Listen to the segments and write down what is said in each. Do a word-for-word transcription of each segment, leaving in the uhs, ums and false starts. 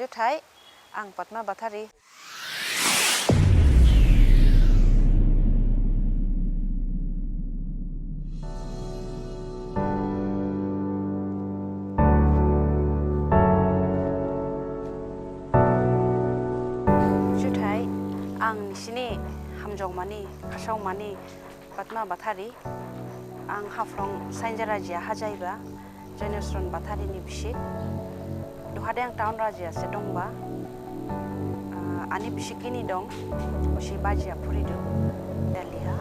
Juthai, ang Padma Bathari. Juthai, ang nisini hamjaomani, khasaomani, Padma Bathari, ang Haflong Sainja Raji ha hajaiba, Joynosron Bathari ni bisi. Duhade ang town Raji ha se dongba. Ah, ani bisi gini dong, bonsi Baji ha phuridu, Delhi ha.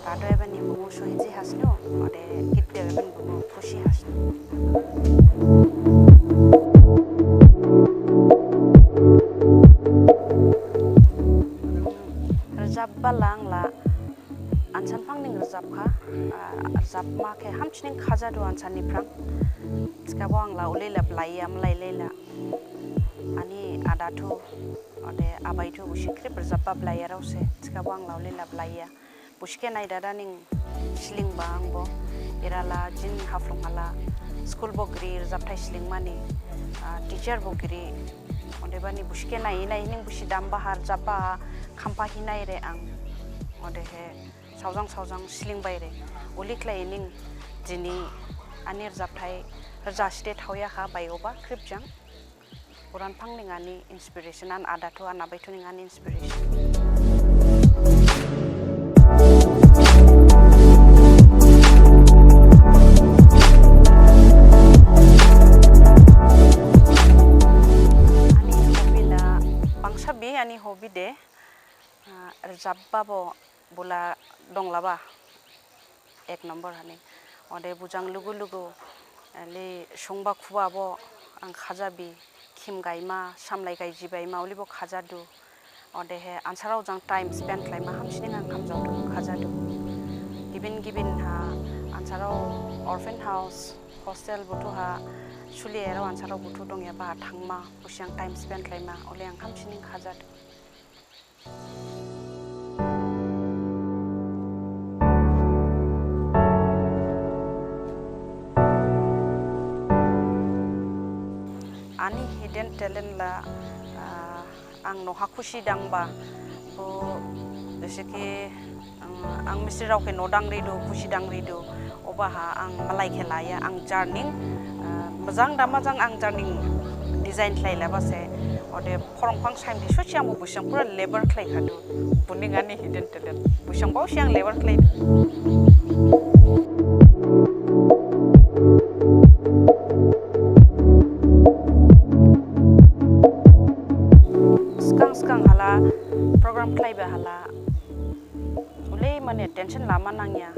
Dado ebani bumu Sohiji Hasnu, ode gidde ebani bumu Khusi Hasnu. Rajabba langla, ansa ni phrang ning rajabkha, ah, rajabma khe hamsining khajadu ansa ni phrang. Thikhabo angla ulila blaiya, mlai laila. Ani adathu, ode abaithu bonsi khrip rajabba blaiyarao se. Thikhabo angla ulila blaiya. Bonsi khe nai dada ning slingba angbo. Erala jini Haflong hala school bo giri rajabthai slingmani, ah, teacher bo giri. Odebani bonsi khe nai nai ning bonsi damba ha rajabba ha khampha hinai re ang. Odehe saojang saojang slingbai re. Uli khlai ning jini ani rajabthai rajasi de thaoyakha baigoba khrip jang. Uran phang ning ani inspiration, an adathu, an abaithu ning ani inspiration. Ani hobby la, bangsabi ani hobby de, ah, rajabba bo bula donglaba, ek number hani. Ode bojang lugu lugu, eli songba khuba bo ang khajabi, khim gaima, samlai gaijibaima, ulibo khajadu. Odehe ansarao jang time spend khlaima hamsining ang hamjaodu, khajadu. Gibin gibin ha ansarao orphan house, hostel buthu ha, suliyarao ansarao buthu dongyaba ha thangma, bonsi jang time spend khlaima, uli ang hamsining khajadu. Ani hidden talent la, ah, ang noh ha khusi dangba, bo, jese ki, ang, ang mistrirao khe noh dangridu, khusi dangridu, obaha ang malai khe laya, ang jarning, ah, mojang da mojang ang jarning design khlailaba se, ode phorong phang saimdi sosi ang bo bonsi jang pura labor khlaikhadu. Boni ani hidden talent. Bonsi jang baosi ang labor khlaidu. Sgang sgang hala, program khlaiba hala, ulei mane tension lama nangya.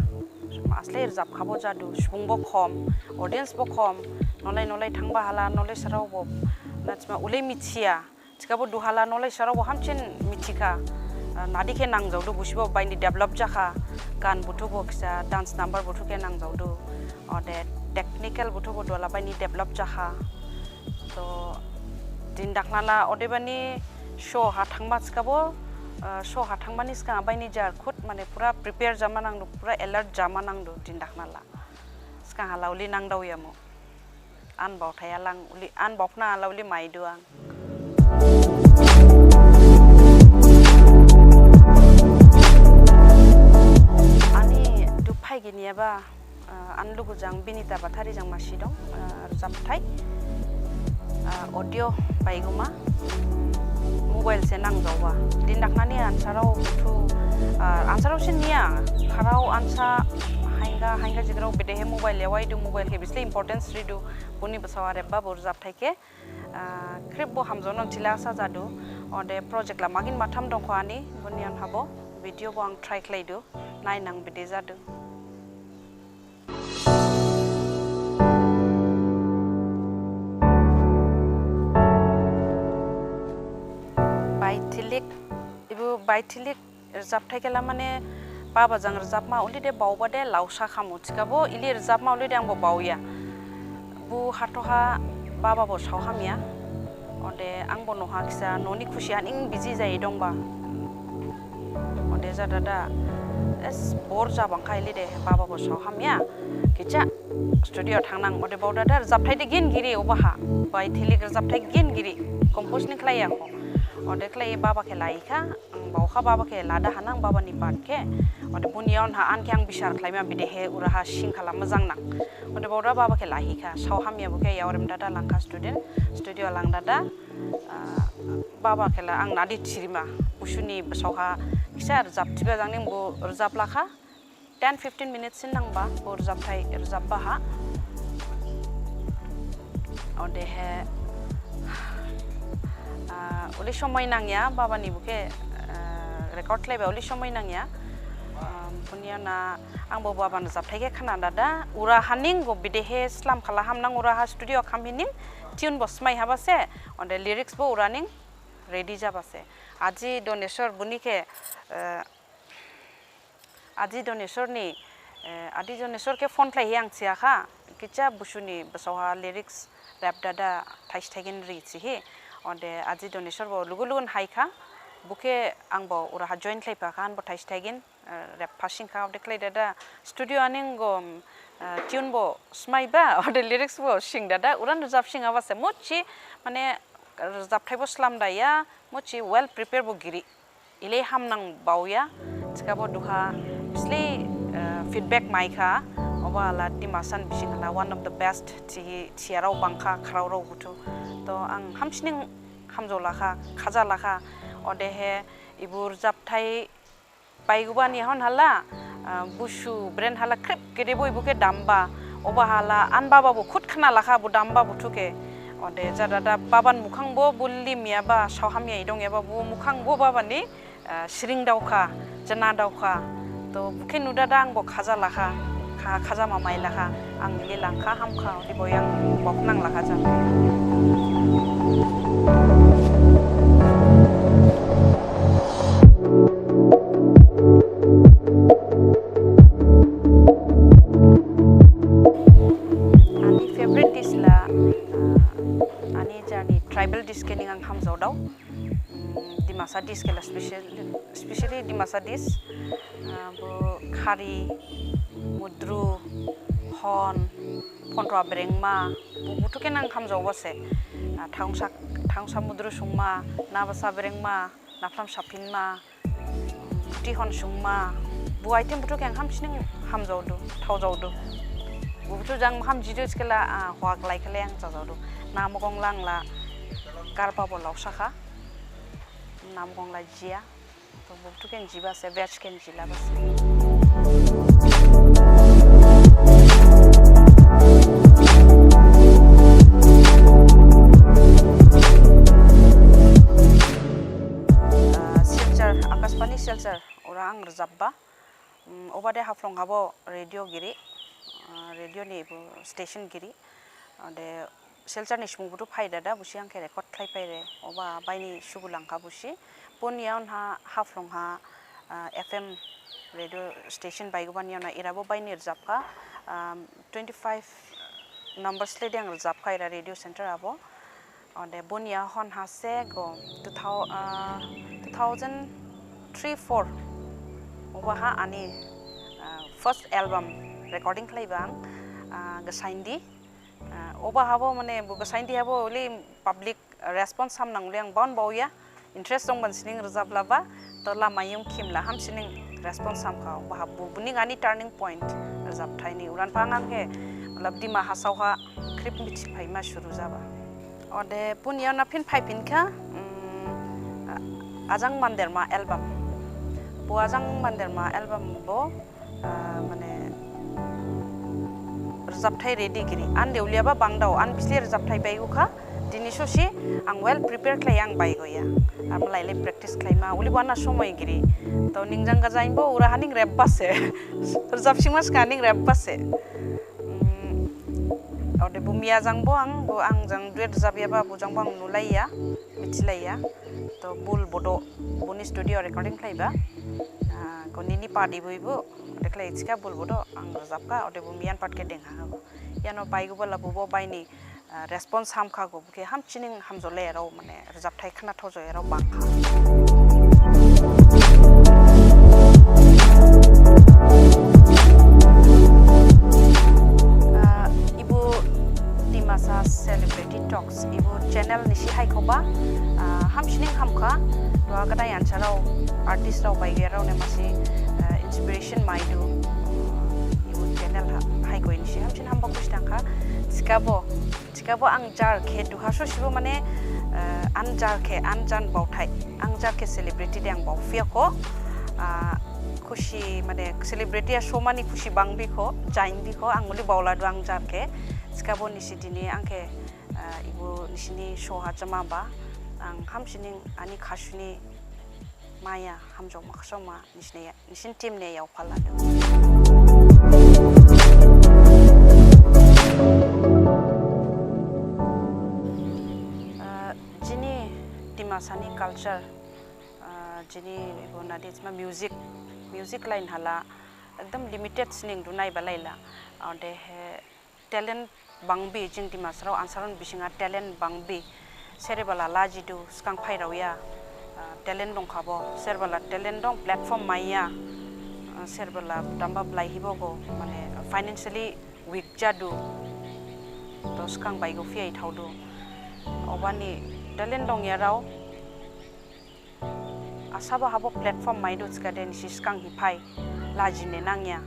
Asle rajabkhabo jadu, subungbo khom, audience bo khom, nolai nolai thangba hala, nolai sarao bo, najma ulei mithiya. Thikhabo duhala nolai sarao bo hamsin mithikha, ah, nadi khe nangjaodu, bonsibo baini develop jakha, gan buthu bo kisa, dance number buthu khe nangjaodu, ode technical buthu bo duhala baini develop jakha. To, din dakhnala, odebani show ha thangma thikhabo, ah, show ha thangmani sgang baini jar khud, mane pura prepare jama nangdu, pura alert jama nangdu, din dakhnala. Sgang hala uli nangdaoyamu. An baothai alang uli, an baokhna ala uli maidu ang. Ani duphai gini aba, eh, an lugu jang Binita Bathari jang masi dong, eh, rajabthai, eh, audio baiguma, mobile se nangjaoba. Din dakhnani ansarao buthu, eh, ansarao se niya, kharao ansa hainga, hainga jigrao bedehe mobile yawaidu, mobile khe bisle importance ridu, boni basao arebba bo rajabthai khe, ah, khrip bo hamjaonang thila asa jadu, ode project la magin matham dongkho ani, boni anhabo, video bo ang try khlaidu, nainang bede jadu. Baithilik, ibu baithilik, rajabthai khe la mane baba jang rajabma ulide baoba de laosa khamu thikhabo ili rajabma ulide angbo baoya. Bu hathoha baba bo sao hamya. Ode angbo noha kisa noni khusi haning busy jai dongba. Ode jadada Es bor jabang khaili de baba bo sao hamya. Kicha studio thangnang ode baoda da rajapthai de gin giri obaha. Bai thilik rajapthai gin giri. Compose ni khlaiya ko. Ode khlai baba khe laikha. Ang baokha baba khe lada hanang baba ni part khe. Ode buni yaon ha an khe ang bisar khlaima bidehe uraha sing khala mojang nang. Ode baoda baba khe lahikha. Sao hamya bo khe yaorem dada langkha student. Studio lang dada. Ah, baba khela ang nadi thirima, busuni basao ha kisa rajap thiba jang ning bo rajap lakha, ten fifteen minutes sin nangba bo rajapthai rajapba ha. Odehe, ah, uli somoi nangya, baba ni bo khe, ah, record khlaiba uli somoi nangya. Ah, buni yaon ha ang bo baba ni rajapthai khe khna dada, ura haning go bidehe slam khala hamnang ura ha studio kham hining, tune bo smai haba se, onde lyrics bo uraning ready jaba se. Aji Doneswar buni khe, eh, Aji Doneswar ni, eh, Aji Doneswar khe phone khlaihi ang thiyakha, kicha busuni basao ha lyrics rap dada thaisi thaigin ri thihi. Onde Aji Doneswar bo lugu lugun haikha, bo khe ang bo ura ha join khlaipakha, an bo thaisi thaigin eh, rap phasing kha, ode khlai dada studio aning go, eh, tune bo smai ba, ode lyrics bo sing dada, uran rajap sing aba se, muchi, mane, rajapthai bo slam daya, muchi well prepare bo giri. Ile hamnang baoya, thikhabo duha, bisli, eh, feedback maikha, oba ala Dimasa ni bising ala one of the best thihi, thiyarao bangkha, khraorao buthu. To ang hamsining hamjao lakha, khaja lakha, odehe, ibu rajapthai, Baiguba ni hon hala, ah, busu brand hala khrip gede bo ibu khe damba, oba hala an baba bo khut khna lakha bo damba buthu khe. Ode jadada baban mukhang bo bo limyaba, sao hamya idongyaba bo mukhang bo baba ni, ah, siring daokha, jana daokha. To bo khe nudada ang bo khaja lakha, kha-, khaja mamai lakha, ang ili langkha hamkha, ode bo yang bok nang lakha jang. Ani favorite dish la, ah, ani jarni tribal dish khe ning ang hamjaodao. Mm, Dimasa dish khe la special, specially Dimasa dish. Ah, bo khari, mudru, hon, phonthwa brengma, bo buthu khe nang hamjaoba se. Ah, thangsa, thangsa mudru sungma, nabasa brengma, naphlam saphinma, Tihon sungma, bo item buthu khe ang hamsining hamjaodu, thaojaodu. Bo buthu jang hamjidu thikhala, ah, hua khlai khlai ang jajaodu. Namgong langla, karpa bo laosakha. Namgong la jiya. To bo buthu khe jiba se, veg khe jila ba se. Ah, Silchar, Akashbani Silchar, ora ang rajapba. Mm, obade Haflong habo radio giri, ah, radio ni bo station giri. Ode Silchar ni subung buthu phai dada, busi ang khe record khlai phaire, oba baini sugu langkha busi. Boni yaon ha Haflong ha, ah, F M radio station baigubani yaon ha irabo baini rajapkha, ah, twenty five numbers le deng rajapkha ira radio center abo. Ode boni yahon ha se go two thousand, ah, two thousand three four. Oba ha ani, ah, first album recording khlaiba ang, ah, Gasaindi. Ah, oba habo mane bo Gasaindi habo uli public response ham nang uli ang baon baoya. Interest dongban sining rajap laba, to lamayung khimla hamsining response hamkha, oba ha bo, bo ning ani turning point rajapthai ni. Uran phang ang khe, matlab Dima Hasao ha khrip mithi phaima suru jaba. Ode boni yaon ha phin phaiphinkha, mm, Ajang Manderma album. Bo Ajang Manderma album bo, ah, mane, rajapthai ready giri. An de uliyaba bangdao, an bisli rajapthai baigukha, dini sosi ang well prepare khlai ang baigoya. Ar malai le practice khlaima, uli bo ana somoi giri. To ning jang gajain bo, ura haning rap ba se. Rajap singma ska ning rap ba se. Mm, ode bo miya jang bo ang, bo ang jang duet rajapyaba, bo jang bo ang nulaiya, mithilaiya. To bul bodo, boni studio recording khlaiba. Ah, ko nini part ibu ibu. Dekhlai thikha bul bodo ang rajapkha, ode bo miyan part khe dengha habo. Yano baigu bala bo bo baini, ah, response hamkha go, bo khe hamsining hamjaolerao mane rajapthai khna thaojaoyarao bangkha. Khoba, ah, hamsining hamkha, duha gadain ansarao, artistrao baigerao ne masi, ah, inspiration maidu, ibu channel ha, hai koi nisi hamsin hamba khusi dangkha, thikhabo, thikhabo ang jar khe duha sosibo mane, ah, ang jar khe, ang jan baothai, ang jar khe celebrity de ang baophiyakho, ah, khusi mane celebrity ha somani khusi bangbikho, jainbikho, ang uli baoladu ang jar khe, thikhabo nisi dini ang khe, ah, ibu nisini show ha jamaba, ang hamsining ani khasuni maya, hamjaoma khasaoma, nisini, nisin team ne yaophaladu. Ah, jini Dimasani culture, ah, jini ibu nadi thima music, music line hala, ekdom limited sining dunai balaila, odehe, talent bangbi, jing Dimasarao ansarao bisingha talent bangbi. Serebala lajidu, sgang phairaoya, ah, talent dongkhabo, serebala talent dong, platform maiya, ah, serebala damba blaihibo go, mane financially weak jadu, to sgang baigo phiyai thaodu. Obani talent dongyarao, asaba habo platform maidu thikhade nisi sgang hi phai, lajine nangya.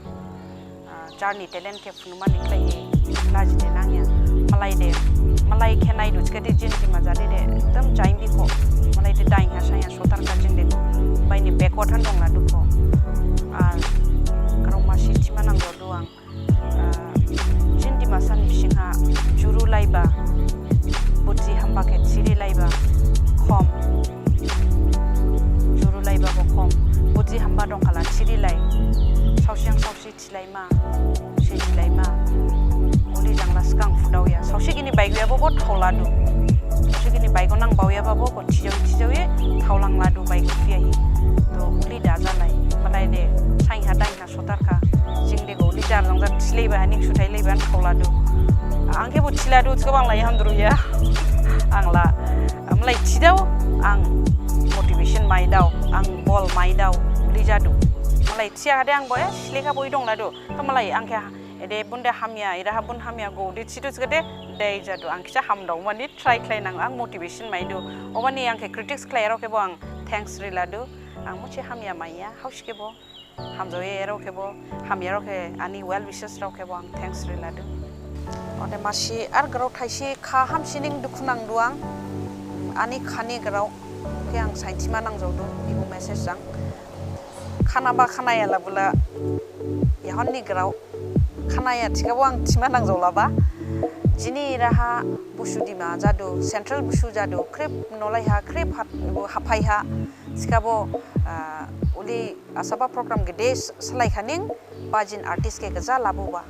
Ah, jarni talent khe phunumani khlaihi lajine nangya. Malai de, malai khe naidu thikhade jin Dima jadi de, ekdom jainbikho. Malai de dain ha saiha sotar kha jing de, baini backward han dongladu kho. Ah, karo masi thima nangdu ang. Ah, jin Dimasani bisingha juru laiba, buji hamba khe thiri laiba khom. Juru laiba bo khom. Buji hamba dongkhala thiri lai. Saosi ang saosi thilaima, si thilaima. Uli jangla sgang phudaoya. Saosi gini baigoyabo bo thaoladu. Saosi gini baigo nang baoyaba bo bo thijao thijaoye thaolangladu baigo phiyahi. To uli da jalai. Malai de saiha dain ha sotar kha, jing de go uli jar jang jar thilaiba, hanik suthai laiba, ang khaoladu. Ang khe bo thiladu, thikha bang lai hamdruya. Ang la, malai thidao, ang motivation maidao, ang bol maidao, uli jadu. Malai thiya hade ang bo, eh, silekha boi dongladu. To malai ang khe, ede bun de hamya, ira ha bun hamya go, de thidu thikhade, de jadu. Ang kisa hamdao mani try khlainang, ang motivation maidu. Obani ang khe critics khlairao khe bo ang thanks riladu. Ang musi hamya maiya, hausi khe bo. Hamjaoyarao khe bo, hamyarao khe, ani well wishes rao khe bo ang thanks riladu. Ode masi ar grao thaisi kha hamsining dukhu nangdu ang, ani khani grao khe ang sainthima nangjaodu, ibu message jang. Khanaba khanaya labula, yahon ni grao, khanaya thikhabo ang thima nangjaolaba. Jini iraha Busu Dima jadu, Central Busu jadu, khrip nolaiha, khrip hat-, haphaiha, thikhabo, ah, uli asaba program gede s-, salaikhaning, bajin artist khe gaja labuba.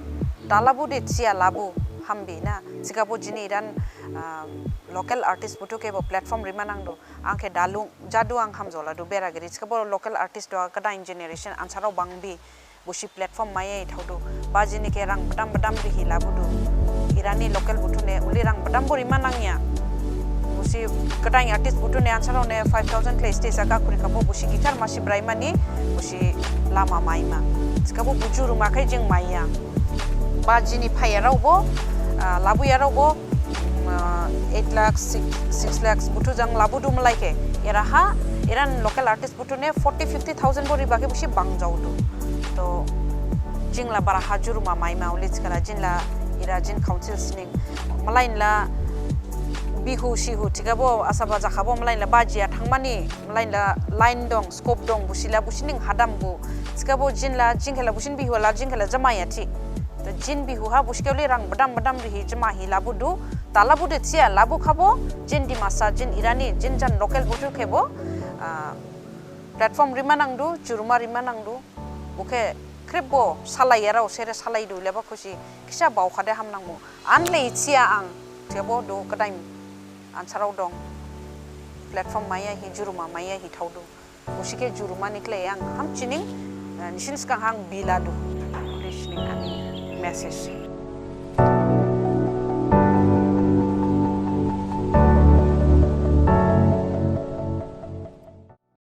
Da labu de thiya labu hambi na. Thikhabo jini iran, ah, local artist buthu khe bo platform rima nangdu. Ang khe dalung jadu ang hamjaoladu bera giri. Thikhabo local artist do gadain generation ansarao bangbi. Busi platform maiya thaodu. Bajini khe rang badam badam rihi labudu. Irani local buthu ne uli rang badam bo rima nangya. Busi gadain artist buthu ne ansarao ne five thousand khlai stage ha gakhuri khabo busi guitar masi braimani busi lama maima. Thikhabo buju ruma khai jing maiya. Bajini phaiyarao bo, ah, labuyarao bo, mm, ah, eight lakhs, six, six lakhs buthu jang labudu malai khe. Iraha, iran local artist buthu ne forty, fifty thousand bo riba khe busi bangjaodu. To, jingla bara ha juruma maima uli thikhala jingla ira jin council sining. Malainla Bihu sihu thikhabo asaba jakhabo malainla bajiya thangmani, malainla line dong, scope dong, busila busining hadam bu. Thikhabo jinla jingkhela busin Bihu la jingkhela jamaya thi. To jin Bihu ha busi khe uli rang badam badam rihi jamahi labudu. Da labude thiya labu khabo, jin Dimasa, jin irani, jin jan local buthu khe bo, ah, platform rima nangdu, juruma rima nangdu. Bo khe khrip bo salaiyarao sere salaidu leba khusi kisa baokhade hamnangmu. Anle ithiya ang, thikhabo do gadain ansarao dong. Platform maiya hi, juruma maiya hi thaodu. Busi khe jurumani khlai ang hamsining, eh, nisin sgang hang biladu. Listening ani message.